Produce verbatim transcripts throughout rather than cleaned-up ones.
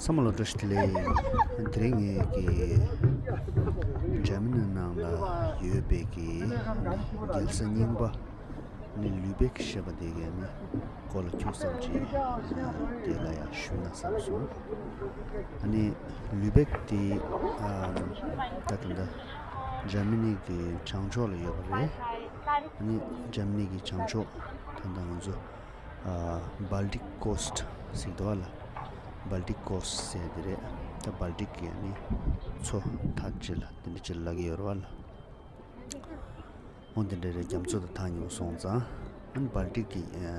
ཚང་མ་ལ་བཀྲ་ཤིས་བདེ་ལེགས། དེ་རིང་ངས་ཀྱི་འཇར་མ་ནི་ནང་ལ་ཡོད་པའི་ཀྱི་རྒྱལ་ས་རྙིང་པ་ནི་ལུ་བེག་ཞེས་པ་དེ་གའི་ནི་སྐོར་ལ་ཁྱུག་ཙམ་ཅིག་དེ་ལ་ཡང་ཞུས་ན་བསམ་སོང་། ཨ་ནི་ལུ་བེག་དེ་ཨ་ད་ད་ལྟ་འཇར་མ་ནི་གི་བྱང་ཕྱོགས་ལ་ཡོད་པ་རེད། ཨ་ནི་འཇར་མ་ནི་གི་བྱང་ཕྱོགས་ད་ལྟ་ང་ཚོ་ཨ་Baltic Coast ཟེར་འདུག་བ་ལ། Baltic Coast ཟེར་དེ་རེད། ད་Baltic གི་ཨ་ནི་མཚོ་ཐག་ཅིག་ལ་དེ་འདྲ་ཅིག་ལབ་ཀྱི་ཡོད་རེད་བ་ལ། འོ་དེ་འདྲ་རེད། རྒྱ་མཚོ་དང་ཐག་ཉེ་བོ་སོང་ཙང་། ཨ་ནི་Baltic གི་ཨ་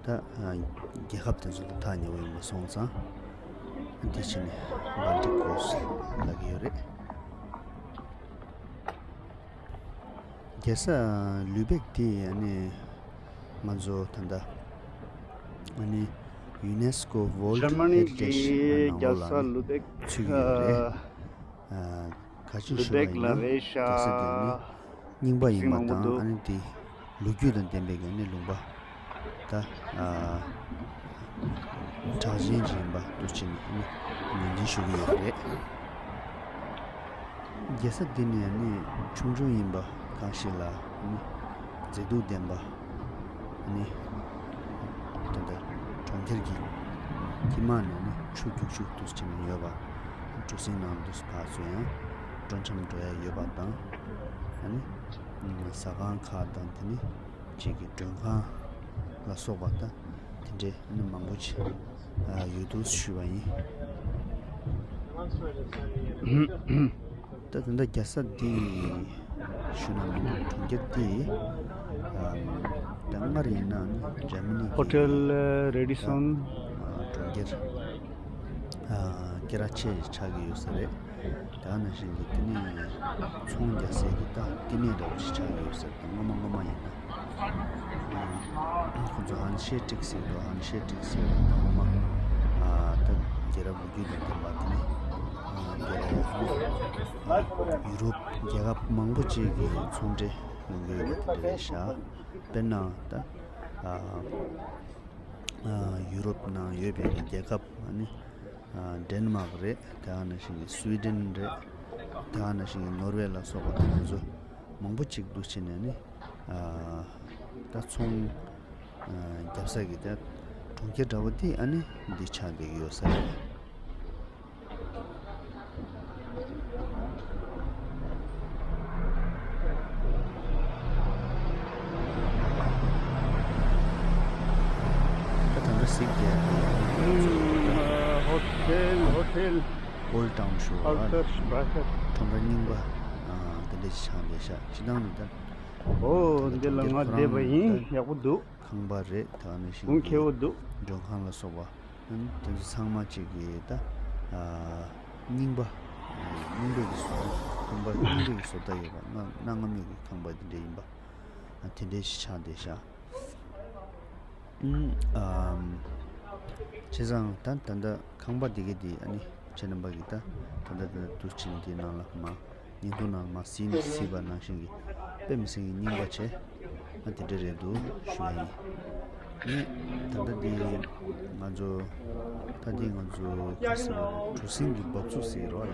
ད་ཨ་རྒྱལ་ཁབ་དེ་ཚོ་དང་ཐག་ཉེ་བོ་ཡིན་པ་སོང་ཙང་། ཨ་ནི་དེ་བྱས་ནས་Baltic Coast ལབ་ཀྱི་ཡོད་རེད། རྒྱལ་ས་ལུ་བེག་དེ་ཨ་ནི་ང་ཚོ་ད་ལྟ་ཨ་ནི་UNESCO World Heritage ཇར་མ་ནི་གི་ནང་ལོགས་ལ་རྒྱལ་ས་ཨ་ནི་ལུ་བེག་ཚུད་ཀྱི་ཡོད་རེད། ཨ་ག་ཅིག་ལུ་ཞུས་པ་བེག་ཡིན་ན་ལ་རེད་ཤག་རྒྱལ་ས་དེ་ནི་རྙིང་པ་ཡིན་པ་དང་ཨ་ནི་དེ་ལོ་རྒྱུས་དང་ལྡན་པའི་གི་ཨ་ནི་ལུང་པ། ད་ཨ་གྲགས་ཅན་ཅིག་ཡིན་པ་འདུག་ཅེས་ནས་ནན་ཏན་ཞུ་གི་ཡོད་པ་རེད། རྒྱལ་ས་འདི་ནི་ནི་ཆུང་ཆུང་ཡིན་པ་གང་ཞིག་ལ་ནི་མཛེས་སྡུག་ལྡན་པ་ནི་ད་ལྟ་གྲོང་ཁྱེར་གྱི་དཀྱིལ་མ་ནས་ནི་ཆུ་རྒྱུག་ཆུ་འདུག་ཅེས་ནས་ཡོད་པ། གྲུ་གཟིངས་ནང་འདུག་ཕར་ཚུར་ཡང་འགྲོ་འཆམ་འགྲོ་ཡ་ཡོད་པ་དང་ཨ་ནི་ཟ་ཁང་ཁག་དང་དེ་ནི། གཅིག་གི་མགྲོན་ཁང་ལ་སོགས་པ་དང་དེ་འདྲའི་ནི་མང་པོ་ཅིག་ཡོད་འདུག་ཞུས་པ་ཡིན། ད་ད་ལྟ་རྒྱལ་ས་འདི་ཞུ་ན་མི་འདུག་གྲོང་ཁྱེར་འདི་ད་སྔར་ཡིན་ན་ནི་འཇར་མ་ནི་གི་ཧོ་ཊེལ་རེ་ཌི་སོན་གྲོང་ཁྱེར། སྐད་གྲགས་ཆེ་ཆགས་ཀྱི་ཡོད་ས་རེད། དེ་ག་ནང་བཞིན་གྱི་དེ་ནས་ཚོང་རྒྱག་སའི་གི་ད་བསྟི་གནས་འདྲ་བོ་ཞིག་ཆགས་ཀྱི་ཡོད་ས་རེད། ད་སྔོན་མ་སྔོན་མ་ཡིན་ན་ཁོ་ཚོ་ཧན་ཤེ་ཀྲིག་ཟེར་འདུག་ཧན་ཤེ་ཀྲིག་ཟེར་ད་སྔོན་མ་ད་རྒྱལ་རབས་ལོ་རྒྱུས་དང་ལྡན་པ་དེ་ནས་དེ་ལ་ཡུ་རོབ་རྒྱལ་ཁབ་མང་པོ་ཅིག་གི་ཚོང་འབྲེལ་ཡོང་གི་ཡོད་པ་དེ་འདྲ་རེད་ཤག་དཔེར་ན་ད། ཡུ་རོབ་ནང་ཡོད་པའི་རྒྱལ་ཁབ་ཨ་ནི་ཌེན་མག་རེད། དེ་ག་ནང་བཞིན་གྱི་སུའི་ཌེན་རེད། དེ་ག་ནང་བཞིན་གྱི་ནོར་ཝེ་ལ་སོགས་པ་དེ་ཚོ་མང་པོ་ཅིག་འདུག་བྱས་ནས་ནི་ད་ཚོང་རྒྱབ་ས་གི་ད་གྲོང་ཁྱེར་འདྲ་བོ་དེ་ཨ་ནི་འདི་ཆགས་བསྡད་ཀྱི་ཡོད་ས་རེད། ད་ད་ལྟ་གཟིགས་བསྡད་ཡ་དེ་ཧོ་ཊེལ་ཧོ་ཊེལ་ཨོལ་ཌི་ཊའུན་ཞུ་བ་ཨལ་ཊར་ཤི་པ་ཁྲོམ་ར་རྙིང་པ་དེ་འདྲ་ཞིག་ཆགས་བསྡད་ཤག་སྤྱིར་བཏང་ནི་ད་ཨོ་འདི་ལ་ང་བསྡད་པ་ཡིན། ཡག་པོ་འདུག་ཁང་པ་རེད། ད་ནི་ཤིང་གི་མགྲོན་ཁང་ལ་སོགས་པ། དེ་ཚོ་ཚང་མ་གཅིག་གི་ད་རྙིང་པ། རྙིང་པའི་གི་བཟོ་ལྟ། ཁང་པ་རྙིང་པའི་གི་བཟོ་ལྟ་ཡོད་པ། གནའ་གནའ་སྔ་མོའི་གི་ཁང་པ་དེ་འདྲ་ཡིན་པ། དེ་འདྲའི་ཞིག་ཆགས་བསྡད་ཤག་བྱས་ཙང་ད་ད་ལྟ་ཁང་པ་དེ་གའི་དེ་ཨ་ནི་ཁྱེད་རྣམ་པ་གི་ད་ད་ལྟ་ད་ལྟ་དུ་ཕྱིན་དེ་ནང་ལ་མ། བརྙན་ཐུང་ནང་མ་གཟིགས་ནས་གཟིགས་པ་ནང་བཞིན་གྱི་དཔེ་མི་སྲིད་ཀྱི་རྙིང་པ་བྱས། ཨ་དེ་འདྲ་རེད་འདུག་ཞུ་ཡ་ཡིན། ནས་ད་ལྟ་འདི་ང་ཚོ་ད་འདི་ང་ཚོ་ག་ཟེར་བ་རེད། གྲུ་གཟིངས་ཀྱི་འབབ་ཚུགས་ཟེར་གྱི་རེད་བ་ལ།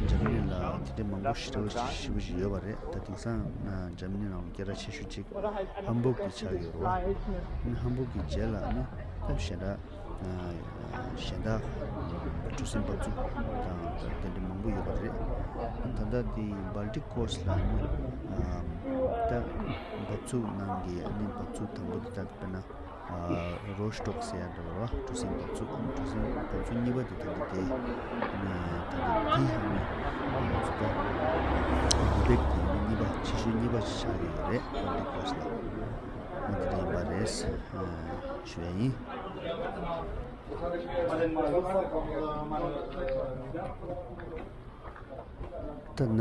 འཇར་མ་ནི་ལ་དེ་འདྲ་མང་པོ་ཞེ་དྲག་ཞེ་པོ་ཞིག་ཡོད་པ་རེད། ད་དེང་སང་འཇར་མ་ནི་ནང་ལ་སྐད་གྲགས་ཆེ་ཤོས་གཅིག་ཧམ་སྦུག་དེ་ཆགས་ཡོད་རེད་བ། ཨ་ནི་ཧམ་སྦུག་གི་རྗེས་ལ་ཨ་ནི་ད་གཞན་དག་གཞན་དག་གྲུ་གཟིངས་འབབ་ཚུགས་དང་དེ་འདྲ་མང་པོ་ཡོད་པ་རེད། ད་ལྟ་དེ་Baltic Coast ལ་ནི་ད་འབབ་ཚུགས་ནང་གི་ཨ་ནི་འབབ་ཚུགས་དང་པོ་དེ་ད་དཔེར་ན་Rostock ཟེར་ཡ་འདྲ་བ་རེད་བ། གྲུ་གཟིངས་འབབ་ཚུགས། གྲུ་གཟིངས་འབབ་ཚུགས་གཉིས་པ་དེ་ད་ལྟ་དེ་ནི་ད་ལྟ་དེ་ཨ་ནི་ང་ཚོ་ད་ལུ་བེག་གི་ཨ་ནི་གཉིས་པ་ཆེ་ཤོས་གཉིས་པ་ཞིག་ཆགས་ཀྱི་ཡོད་རེད། Baltic Coast ལ་ཨ་ནི་དེ་འདྲ་ཡིན་པ་རེད་ཞུ་ཡ་ཡིན། ད་ན་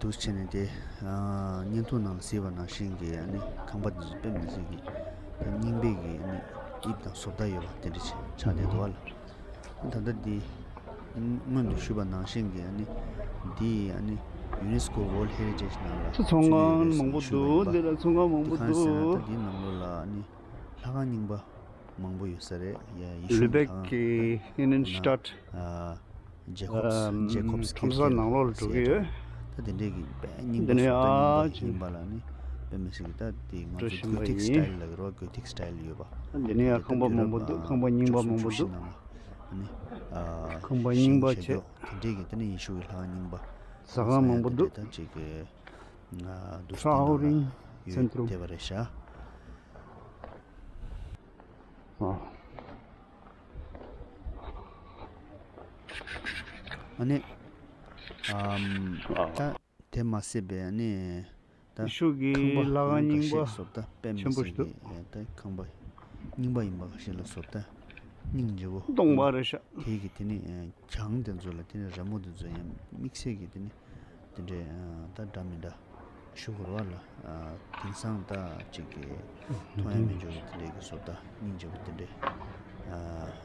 དུ་བྱས་ནས་དེ་བརྙན་ཐུང་ནང་ལ་གཟིགས་པ་ནང་བཞིན་གྱི་ཨ་ནི་ཁང་པ་འདི་ཚོ་དཔེ་མི་སྲིད་ཀྱི་རྙིང་པའི་གི་ཨ་ནི་དབྱིབས་དང་བཟོ་ལྟ་ཡོད་པ་དེ་འདྲ་ཆགས་བསྡད་འདུག་བ་ལ། ད་ལྟ་འདི་སྔོན་དུ་ཞུས་པ་ནང་བཞིན་གྱི་ཨ་ནི་འདི་ཨ་ནི་ ཡུ་ནེ་སི་ཀོ་World Heritage ནང་ལ་ཚུད་ཡོད་པའི་ཡུལ་ཞིག་ཡིན་པ། འདི་ལ་ཚོང་ཁང་མང་པོ་འདུག། ཚོང་ཁང་ཟེར་ན་ད་འདིའི་ནང་ལོགས་ལ་ཨ་ནི་ལྷ་ཁང་རྙིང་པ་མང་པོ་ཡོད་ས་རེད། ཡ་ཡེ་ཤུ་ལུ་བེག་གི་ལྷ་ཁང་གི་ད་ཨིན་ནན་ད་ཨ་ཇེ་ཁོབ་སི་ཨམ་ཇེ་ཁོབ་སི་ཁྲོམ་ས་ཁེ་ཐེད་ནང་ལོགས་ལ་འགྲོ་གི་ཡོད། ད་དེ་འདྲས་ཀྱི་དཔེ་རྙིང་པ་འདི་ནས་བཟོ་ལྟ་རྙིང་ཨ་པ་ཅིག་ཡིན་པ་ལ་ནི་དཔེ་མི་སྲིད་ཀྱི་ད་དེ་ང་འགྲོ་ཚོ་བཞིན་པ་གོ་ཐིག་ཡིན། སི་ཊའིལ་ལབ་ཀྱི་རེད་བ། གོ་ཐིག་སི་ཊའིལ་ཡོད་པ། འདི་ནས་ཡ་ད་ཁང་པ་དུས་མང་པོ་རབས་འདུག། ཁང་པ་རྙིང་པ་མང་པོ་འདུག། ནང་ལ་ཨ་ནི་ཨ་ཁང་པ་རྙིང་པ་ཞིང་བྱེད་བྱས། སྐབས་དེ་འདྲས་ཀྱི་ད་ནི་ཡེ་ཤུ་གི་ལྷ་ཁང་རྙིང་པ་ཟ་ཁང་མང་པོ་འདུག། ད་ཅིག་གི་ང་འདུག་སེ་ཡོད་བསྡད་པ་རེད་ཤག། ཨ། ཨ་ནི། ཨམ། ཨ། ད་དེ་མ་ཟད་པའི་ཨ་ནི། ད་ཡེ་ཤུ་གི་ཁང་པ་ལྷ་ཁང་རྙིང་པ་ཁ་ཤས་བཟོ་ལྟ་དཔེ་མི་ཆེན་པོ་སྲིད་ཞིག་འདུག། ཀྱི་ད་ཁང་པ་རྙིང་པ་ཡིན་པ་ཁ་ཤས་ལ་བཟོ་ལྟ་སྙིང་རྗེ་བོ། སྟོང་པ་རེད་ཤག། དེ་གི་དེ་ནི་གྱང་དེ་ཚོ་ལ་དེ་ནི་རི་མོ་དེ་ཚོ་ཡང་དམིགས་བསལ་གྱི་དེ་ནི། དེ་འདྲའི་ཨ་ད་འདྲ་མི་འདྲ་ཞུ་དགོས་རེད་བ་ལ། ཨ་དེང་སང་ད་ཅིག་གི་མཐོང་ཡ་མི་འཇུག་པའི་དེ་འདྲའི་གི་བཟོ་ལྟ་སྙིང་རྗེ་པོ་དེ་འདྲའི་ཨ་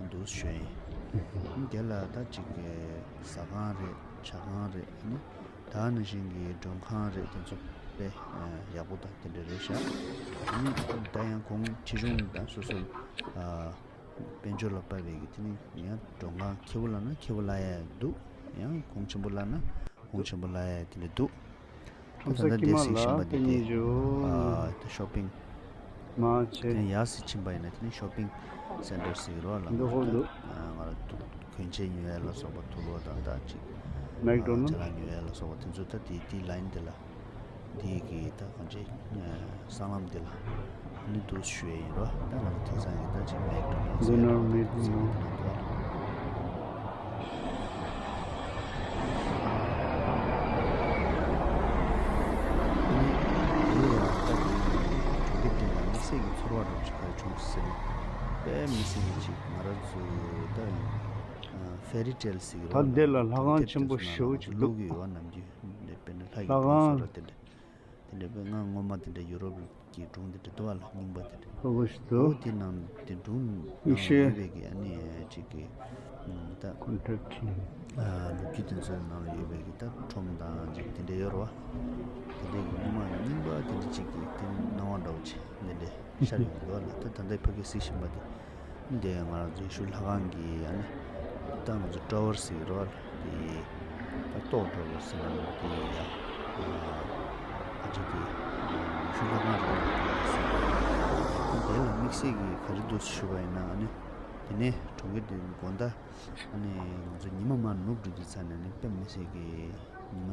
འདུག་ཞུ་ཡིན། དེ་ལ་ད་ཅིག་གི་ཟ་ཁང་རེད། ཇ་ཁང་རེད། ཨ་ནི་ད་ནང་བཞིན་གྱི་མགྲོན་ཁང་རེད། དེ་ཚོ་དཔེ་ཨ་ཡག་པོ་དང་དེ་འདྲ་རེད་ཤག། ཨ་ནི་ད་ཡང་གོང་ཆེ་ཆུང་དང་སོ་སོ་ཨ། དཔལ་འབྱོར་ལ་དཔག་པའི་གི་དེ་ནི་ཡང་མགྲོན་ཁང་ཁེ་པོ་ལབ་ན་ཁེ་པོ་ལབ་ཡ་འདུག། ཡང་གོང་ཆེན་པོ་ལབ་ན་གོང་ཆེན་པོ་ལབ་ཡ་དེ་འདྲ་འདུག། ཁྲོམ་ད་ས་ལྟ་དཀྱིལ་དེ་མ་གཟིགས་བཞིན་ལ་པ་དེ་དེ་གཉིས་བཞུགས། ཨ་དེ་ཤོ་པིང་མ་བྱེད། དེ་ཡར་སི་ཕྱིན་པ་ཡིན་ན་དེ་ནི་ཤོ་པིང་སེན་ཊར་ཟེར་གི་རེད་བ་ལ། འདི་ཧོ་འདུག། ང་རང་ཐུག་གོན་ཆས་ཉོ་ཡ་ལ་སོགས་པ། དུག་ལོག་དང་ད་ཅིག་མེག་ཌོ་ནལ། ཅ་ལག་ཉོ་ཡ་ལ་སོགས་པ་དེ་ཚོ་ད་དེ་དེའི་ལ་ཡིན་དེ་ལ། འདི་གི་ད་གང་ཅི་སྲང་ལམ་འདི་ལ་ནི་འདུག་ཞུ་ཡ་ཡིན་རོ། ད་ང་ཚོ་དེང་སང་གི་ད་ཅིག་མེག་ཌོ་ནལ་ཟེར་ཡ་ད་དེ་ཚོ་གི་ནང་དུ་ནི་དེ་ཡང་ད་དེ་གྲོང་ཁྱེར་འདི་ལ་དམིགས་བསལ་གྱི་ཚོར་བ་འདྲ་པོ་ཅིག་ག་རེ་བྱུང་ཟེར་ན། དཔེ་མི་སྲིད་ཀྱི་ཅིག་ང་རང་ཚོ་ད་ཡིན་ཕེ་རི་ཊེལ་ཟེར་གི་རོ། ད་འདི་ལ་ལྷ་ཁང་ཆེན་པོ་ཞེ་པོ་ཅིག་འདུག། ལུག་གི་ཡོད་ནམ་རྒྱུན་དཔེར་ན་ལྷ་ཡི་ལྷ་ཁང་བཟོ་འདྲ་དེ་འདྲ། དེ་འདྲ་བས་ང་སྔོན་མ་དེ་འདྲ་ཡུ་རོབ་ཀྱི་སྒྲུང་དེ་འདྲ་འདུག་བ་ལ། རྙིང་པ་དེ་འདྲ། ཁོ་བོ་ཞིག་འོ་ཏུ་དེ་ནང་དེ་སྒྲུང་ནང་ཡོད་པའི་གི་ཨ་ནི་ཅིག་གི་ད་ཀོན་ཊེག་ཊི་ལོ་རྒྱུས་དེ་ཚོའི་ནང་ལ་ཡོད་པའི་གི་ད་ཁྲོམ་དང་ཅིག་དེ་འདྲ་ཡོད་རེད་བ། དེ་འདྲའི་གི་སྔོན་མ་རྙིང་པ་དེ་འདྲ་ཅིག་གི་དེ་སྣང་བ་འདྲ་བོ་ཅིག་དེ་འདྲ་ཤར་ཡོང་གི་འདུག་བ་ལ། ད་ད་ལྟ་ཕ་གི་གཟིགས་བཞིན་པ་དེ། འདི་ང་རང་ཚོའི་ཡེ་ཤུ་ལྷ་ཁང་གི་ཨ་ནི་ད་ང་ཚོ་ཊ་ཝར་ཟེར་གི་རེད་བ། དེ་ད་ཏོག་འགྲོ་བ་ཟེར་ན་དེ་ཡ་ཨ་ཅེ་དེ་ཡེ་ཤུ་ལྷ་ཁང་རེད་བ། དེ་ལ་དམིགས་བསལ་གྱི་ག་རེ་འདུག་ཞུ་བ་ཡིན་ན། ཨ་ནི་དེ་ནས་གྲོང་ཁྱེར་དེ་དགོང་དག་ཨ་ནི་ང་ཚོ་ཉི་མ་མར་ནུབ་འགྲོ་དུས་ཙ་ནས་ནི་དཔེ་མི་སྲིད་ཀྱི་ཉི་མ་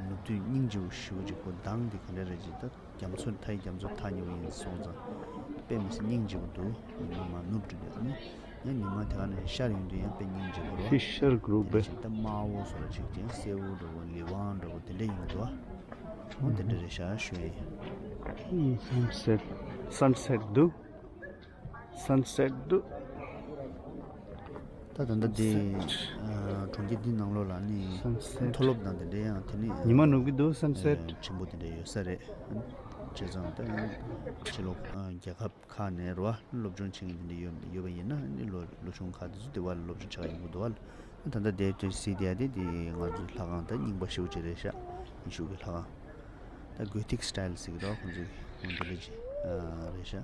ནུབ་དུས་སྙིང་རྗེ་པོ་ཞེ་པོ་ཅིག་གོ། མདངས་འདི་ག་འདྲ་རེད་ཅེ། ད་རྒྱ་མཚོ་མཐའ་ཡི་རྒྱ་མཚོ་ཐག་ཉེ་བོ་ཡིན་སོང་ཙང་དཔེ་མི་སྲིད་སྙིང་རྗེ་པོ་འདུག། ཉི་མ་མར་ནུབ་འགྲོ་དུས་ཨ་ནི་ཡང་ཉི་མ་དེ་ག་ནས་ཤར་ཡོང་དུས་ཡང་དཔེ་སྙིང་རྗེ་པོ་རེད་བ། ཕི་ཤར་གུ་རུབ་དེ་བས། ཅིག་ད་དམར་པོ་བཟོ་འདྲ་ཅིག་ཅན་སེར་པོ་འདྲ་པོ་ལི་ཝང་འདྲ་པོ་དེ་འདྲ་ཡོང་འདུག་བ། འོ་དེ་འདྲ་རེད་ཤག་ཞུ་ཡ་ཡིན། སན་སེཊ། སན་སེཊ་འདུག། སན་སེཊ་འདུག། ད་ད་ལྟ་དེ་སན་སེཊ། ཨ་གྲོང་ཁྱེར་འདི་ནང་ལོགས་ལ་ནི་སན་སེཊ། མཐོ་སློབ་དང་དེ་འདྲའི་ཡང་དེ་ནི་ཉི་མ་ནུབ་ཀྱི་འདུག། སན་སེཊ། ཨ་ཆེན་པོ་དེ་འདྲ་ཡོད་ས་རེད། བྱས་ཙང་ད་ཕྱི་ལོགས་ཨ་རྒྱལ་ཁབ་ཁག་ནས་རེད་བ། སློབ་སྦྱོང་བྱེད་མཁན་དེ་འདྲ་ཡོད་ཡོད་པ་ཡིན་ན་ནི་ལོ་ལོ་ཆུང་ཁག་དེ་ཚོ་དེ་བ་ལ་སློབ་སྦྱོང་བྱེད་ག་ཡོང་གི་འདུག་བ། ད་ལྟ་དེ་དུས་སི་ཌི་ཡ་དེ་དེ་ང་ཚོའི་ལྷ་ཁང་ད་རྙིང་པ་ཞེ་པོ་ཅིག་རེད་ཤག། ཡེ་ཤུ་གི་ལྷ་ཁང་། ད་གོ་ཐིག་སི་ཊའིལ་ཟེར་གི་རེད་བ། ཁོང་ཚོའི་ཁོང་དེ་འདྲ་ཅིག་ཨ་རེད་ཤག།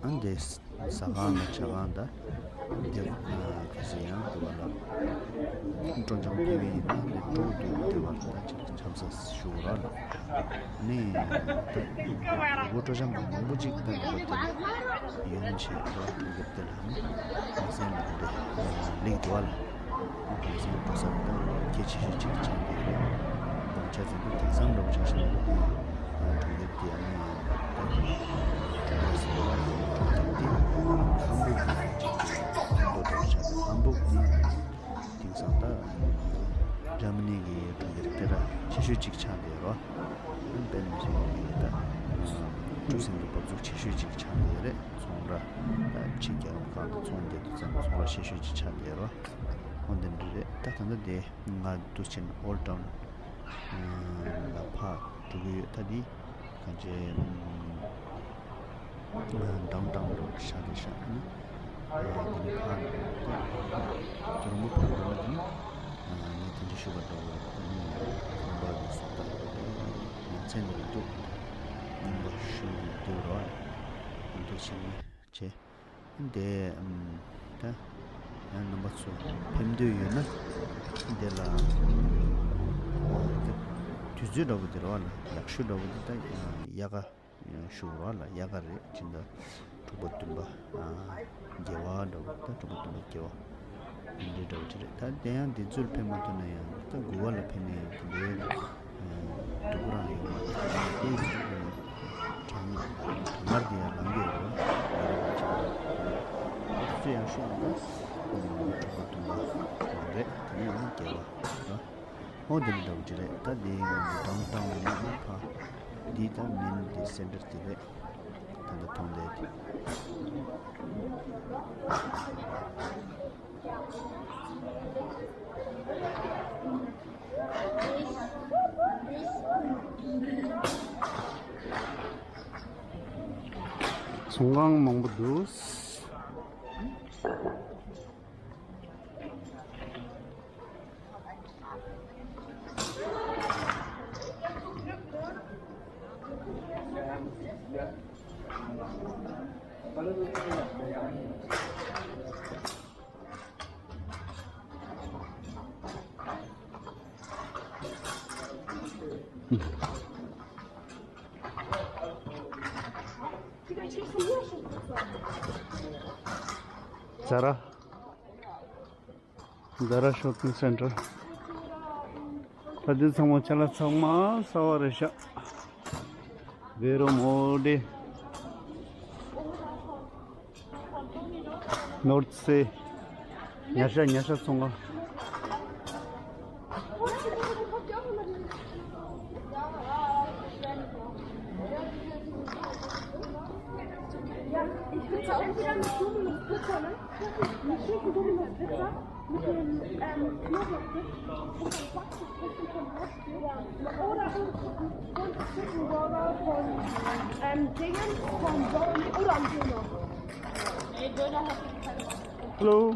ཨ་འདི་ཟ་ཁང་དང་ཇ་ཁང་དང་། འདི་ག་ཟེར་ཡང་འདི་བ་ལ་སྤྲོ་འཆམ་སྐྱེ་བའི་ཡིན་ན་འདི་སྤྲོ་འདུག། འདི་བ་ལ་ད་ཅིག་འཆམ་ས་ཞུ་ར་ལ། ནི་ད་སྒོ་སྤྲོ་འཆམ་མང་པོ་ཅིག་ད་འདི་བ་དེ་ཡོང་བྱེད་ར་གྲོང་ཁྱེར་དེ་ལ་ནི་ང་ཚོའི་ལ་འདི་ལིག་འདི་བ་ལ། ང་ཚོའི་འགྲོ་ས་དང་གལ་ཆེ་ཤོས་གཅིག་ཆགས་བསྡད་ཡོད་རེད། དགོངས་འཆར་ཟིན་དུ་དེང་སང་འགྲོ་བ་ཆ་ཤས་ལ་གྲོང་ཁྱེར་དེ་ཨ་ནི་ད་གྲོང་ཁྱེར་ཟིན་པ་གྲོང་ཁྱེར་དེ་ཧམ་བུག་གི་གཅིག་དེ་མདོ་དོན་ཆགས་འདུག། ཧམ་བུག་དེ་དེང་སང་ད་ཇར་མ་ནི་གི་གྲོང་ཁྱེར་སྐད་གྲགས་ཆེ་ཤོས་གཅིག་ཆགས་བསྡད་ཡོད་རེད། དཔེ་མི་སྲིད་ཀྱི་ད་གྲུ་གཟིངས་ཀྱི་འབབ་ཚུགས་ཆེ་ཤོས་གཅིག་ཆགས་བསྡད་ཡོད་རེད། ཚོང་ར་ད་ ཕྱི་རྒྱལ་ཁབ་ཁག་ཏུ་ཚོང་བསྡད་དུས་ཙམ་ཚོང་ར་ཤེས་ཤོས་ཅིག་ཆགས་བསྡད་རོ། འོ་འདི་འདྲ་རེད། ད་ད་ལྟ་དེ་ང་འདུག་ཕྱིན་ཨོལ་ཌའུན་ལ་ཕར་འགྲོ་གི་ཡོད། ད་འདི་གང་ཅི་ཌའུན་ཊའུན་རུ་ཤ་དེ་ཤ་ནི་དེ་ནི་ཕར་འགྲོ་རོང་པོ་ཕར་འགྲོ་ན་དེ་ནི་ངས་དེ་འདྲ་ཞུ་བ་འགྲོ་བ་ད་ནི་ཁང་པ་ལ་སོགས་པ་ཡ་མཚན་འདི་རུ་འདུག་རྔོན་པ་ཞུ་འདུག་རོ། འདུག་ཕྱིན་ནི་བྱས། དེ་ད་ཡང་རྣམ་པ་ཚོ་ཕེབས་འདོད་ཡོད་ན་དེ་ལ་དུས་ཚོད་འདྲ་པོ་དེ་རེད་བ་ལ་ཡག་ཤོས་འདྲ་པོ་དེ་ད་དབྱར་ཁ་ཞུ་རོགས་ལ་དབྱར་ཁ་རེད་ཕྱིན་ད་དྲུག་པ་བདུན་པ་དགེ་བ་འདྲ་པོ་ད་དྲུག་པ་བདུན་པ་དགེ་བ་འདི་འདྲ་པོ་དེ་རེད། ད་དེ་ཡང་དེ་ཚོར་ཕེབས་མ་ཐུབ་ན་ཡང་ད་དགུ་པ་ལ་ཕེབས་ན་ཡང་དེ་འདྲའི། སྡུག་རང་ཡོང་བ་དང་དེ་ཡིན་དུས་གྲང་གྲང་ངར་དེ་ཡང་ལངས་ཀྱི་ཡོད་རེད། ང་རང་གི་ཆེད་དུ་ཚོད་ཡང་ཤོད་འདུག་དྲུག་པ་བདུན་པ་རེད། དེ་ནས་ཨ་ནི་བརྒྱད་པ་རེད། ཨོ་དེ་འདྲ་འདྲ་བོ་ཅིག་རེད། ད་དེ་ང་ཚོ་ཌའུན་ཊའུན་ནས་ཨ་ནི་ཕ་འདི་ད་མེན་དེ་སེན་ཊར་དེ་རེད། ད་ལྟ་མཐོང་བསྡད་དེ། ཚོང་ཁང་མང་པོ་འདུག Zara. Zara shopping center. ད་འདི་ཚང་མ་ཅ་ལག་ཚང་མ་གསར་པ་རེད་ཤག་བེ་རོ་མོ་ཌི། ནོར་ཐི་ཕེ་སི། ཉ་ཤ་ཉ་ཤ་ཚོང་ཁང་། Hello.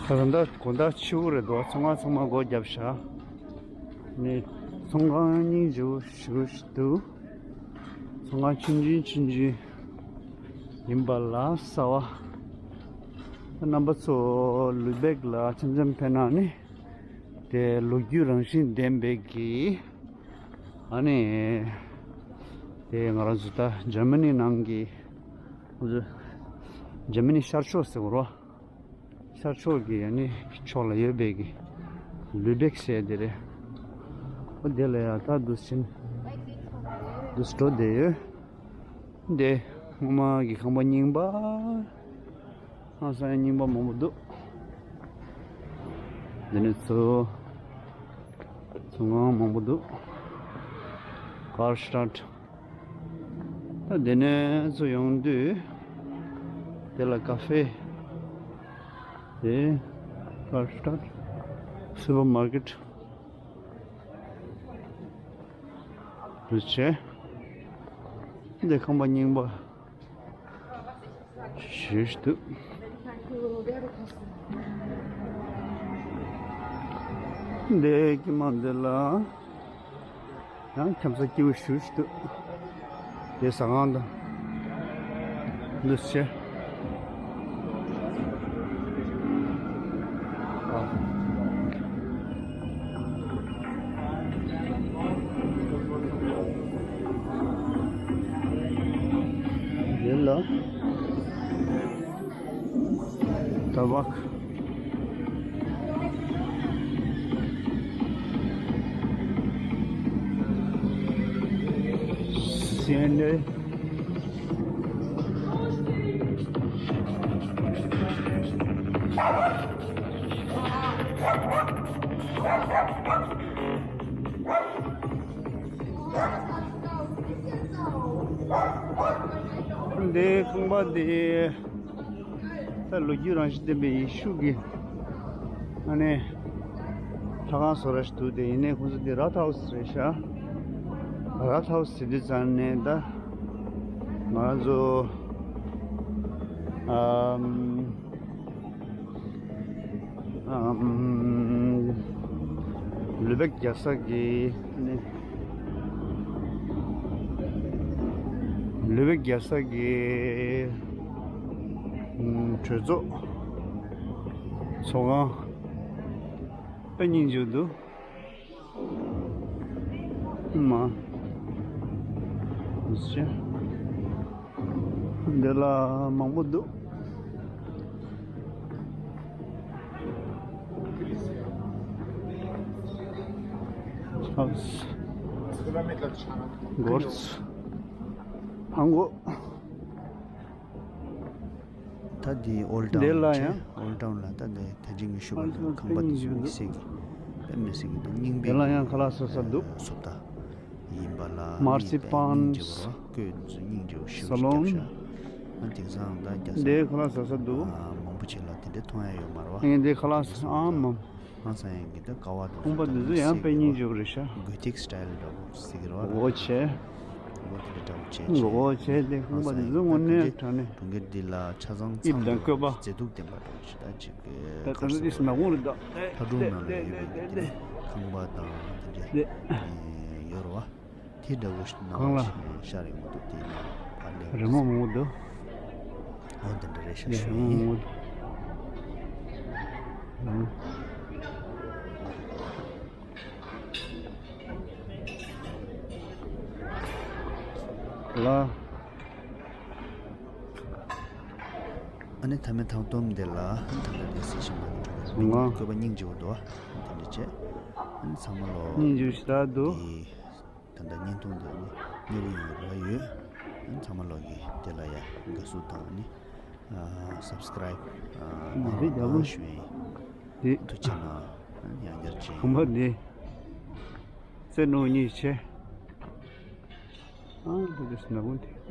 ད་ད་ལྟ་དགོང་དག་ཕྱི་པོ་རེད་འདུག་ཚོང་ཁང་ཚང་མ་སྒོ་བརྒྱབ་ཤག་ནས་ཚོང་ཁང་སྙིང་རྗེ་པོ་ཞེ་པོ་ཞིག་འདུག་ཚོང་ཁང་ཆུང་ཆུང་ཆུང་ཆུང་ཡིན་པ་ལ་གསར་པ། རྣམ་པ་ཚོ་ལུ་སྦེག་ལ་འཆམ་འཆམ་ཕེབས་ན་ནི་དེ་ལོ་རྒྱུས་རང་བཞིན་ལྡན་པའི་གི་ཨ་ནི་དེ་ང་རང་ཚོ་ད་འཇར་མ་ནི་ནང་གི་འཇར་མ་ནི་ཤར་ཕྱོགས་ཟེར་བ་རོ། ཤར་ཕྱོགས་ཀྱི་ཨ་ནི་ཕྱོགས་ལ་ཡོད་པའི་གི་ལུ་སྦེག་ཟེར་དེ་རེད། ཨོ་དེ་ལ་ཡང་ད་འདུག་ཕྱིན་འདུག་འགྲོ་བསྡད་ཡོད། འདི་སྔོན་མ་གི་ཁང་པ་རྙིང་པ། ཁང་ས་ཡང་རྙིང་པ་མང་པོ་འདུག་འདི་ནས་ཚུར་ཚོང་ཁང་མང་པོ་འདུག Karstadt། ད་འདི་ནས་ཚུར་ཡོང་དུས་དེ་ལ་ཀ་ཧྥེ། དེ་Karstadt supermarket། རེད་བྱས། འདི་ཁང་པ་རྙིང་པ་ཞེ་ཞིག་འདུག་འདི་ཀྱི་མ་འདི་ལ་ཡང་འཁྱམ་ས་སྐྱིད་པོ་ཞེ་ཞིག་འདུག་དེ་ཟ་ཁང་དང་འདུག་སེ། འདི་ལ་ཏ་བག་སེ་ནེ། འདིའི་ཁང་པ་འདི་ད་ལོ་རྒྱུས་རང་བཞིན་ལྡན་པའི་ཡེ་ཤུ་གི་ཨ་ནི་ལྷ་ཁང་བཟོ་འདྲ་ཞིག་འདུག་དེ་ཡིན་ནའི་ཁོང་ཚོ་འདི་རད་ཧའུ་སི་རེད་ཤག་རད་ཧའུ་སི་ཟེར་དུས་ཙང་ནས་ད་ང་རང་ཚོ་ཨམ། ཨམ། ལུས་པེག་རྒྱལ་ས་གི་ནི། ལུས་པེག་རྒྱལ་ས་གི་ཨམ། གྲོས་ཚོགས་ཚོགས་ཁང་དཔེ་སྙིང་རྗེ་པོ་འདུག་མ། ཟེར། འདི་ལ་མང་པོ་འདུག་ཆབ། སྒོར། ཕ་མགོ། ད་འདི་ཨོལ་ཌའུན་འདི་ལ་བྱས། ཡང་ཨོལ་ཌའུན་ལ་ད་འདི་ད་ཅི་ངས་ཞུས་པ་འདྲ་ཁང་པ་འདི་ཚོ་དམིགས་བསལ་གྱི་དཔེ་མི་སྲིད་ཀྱི་ད་རྙིང་པའི་འདི་ལ་ཡང་ཁ་ལག་ཟ་ས་འདུག་བཟོ་ལྟ་ཡིན་པ་ལ། མར་སི་མི་དཔེ་སྙིང་རྗེ་པོ་པཱན་ར་བཀོད་འདི་ཚོ་སྙིང་རྗེ་པོ་ཞེ་པོ་ཞིག་སློན། བརྒྱབ་ཤག་ཨ་དེང་སང་ད་རྒྱ་ས་འདི་ཁ་ལག་ཟ་ས་འདུག་ཨ་མང་པོ་ཅིག་ལ་དེ་འདྲ་མཐོང་ཡ་ཡོད་མ་རེད་བ། ངས་འདི་ཁ་ལག་ཟ་ཨང་མམ། ང་ཚོ་ཡང་གི་ད་ཀ་བ་དང་ཁང་པ་འདི་ཚོ་ཡང་དཔེ་སྙིང་རྗེ་པོ་རེད་ཤག་གོ་ཐིག་སི་ཊའིལ་འདྲ་པོ་ཟེར་གི་རེད་བ། ངོ་ཆེ། ངོ་དེ་འདྲ་འདྲ་པོ་བྱས་བྱས། ངོ་ཆེ་དེ་ཁང་པ་འདི་ཚོ་དངོས་གནས་དྲང་གནས། གྲོང་ཁྱེར་འདི་ལ་ཆ་ཚང་དབྱིབས་དང་བཀོད་པ། མཛེས་སྡུག་ལྡན་པ་འདྲ་པོ་ཞིག་ད་ཅིག་ད་ག་ཚོད་དེ་ནག་ཁུང་རེད་ད། ལྷ་སྒྲུང་ནང་ལ་ཡོད་པའི་གི་དེ་ཁང་པ་དང་དེ་འདྲ་ཡོད་རེད་བ། དེ་འདྲ་པོ་ཞིག་ནང་གང་ལ། ལ་ཤར་ཡོང་གི་འདུག་དེ་ནང་ཕར་སླེབས། རི་མོ་མང་པོ་འདུག་འོ་དེ་འདྲ་རེད་ཤག་རི་ཤག་མོ་ཡིན། མང་པོ་འདུག་ལ། ཨ་ནི་མཐའ་མའི་ཐང་སྟོང་འདི་ལ་ད་ལྟ་འདི་གཟིགས་བཞིན་པ་འདི་གྲོང་ཁྱེར་ང་བཀོད་པ་སྙིང་རྗེ་པོ་འདུག་དེ་འདྲ་བྱས། ཨ་ནི་ཚང་མ་ལོ། སྙིང་རྗེ་པོ་ཞེ་དྲག་འདུག་དེ་ད་ལྟ་བརྙན་ཐུང་འདི་ནི་མཉེས་པོ་ཡོང་བའི་རེ་བ་ཡོད། ཨ་ནི་ཚང་མ་ལོ་གིས་དེ་ལ་ཡ་དགའ་བསུ་དང་ཨ་ནི་ཨ་སབ་སི་ཀི་རབ་ཨ་མ་རེད་རྒྱལ་པོ། གནང་རོགས་ཞུ་ཡིན། དེ་ཐུགས་རྗེ་གནང་། ཡང་བསྐྱར་ཅིག་ཁང་པ་འདི་རྩེ་ནོར་གཉིས་བྱས། ཨ་འདི་འདྲ་ཞིག་ནག་ཁུང་དེ།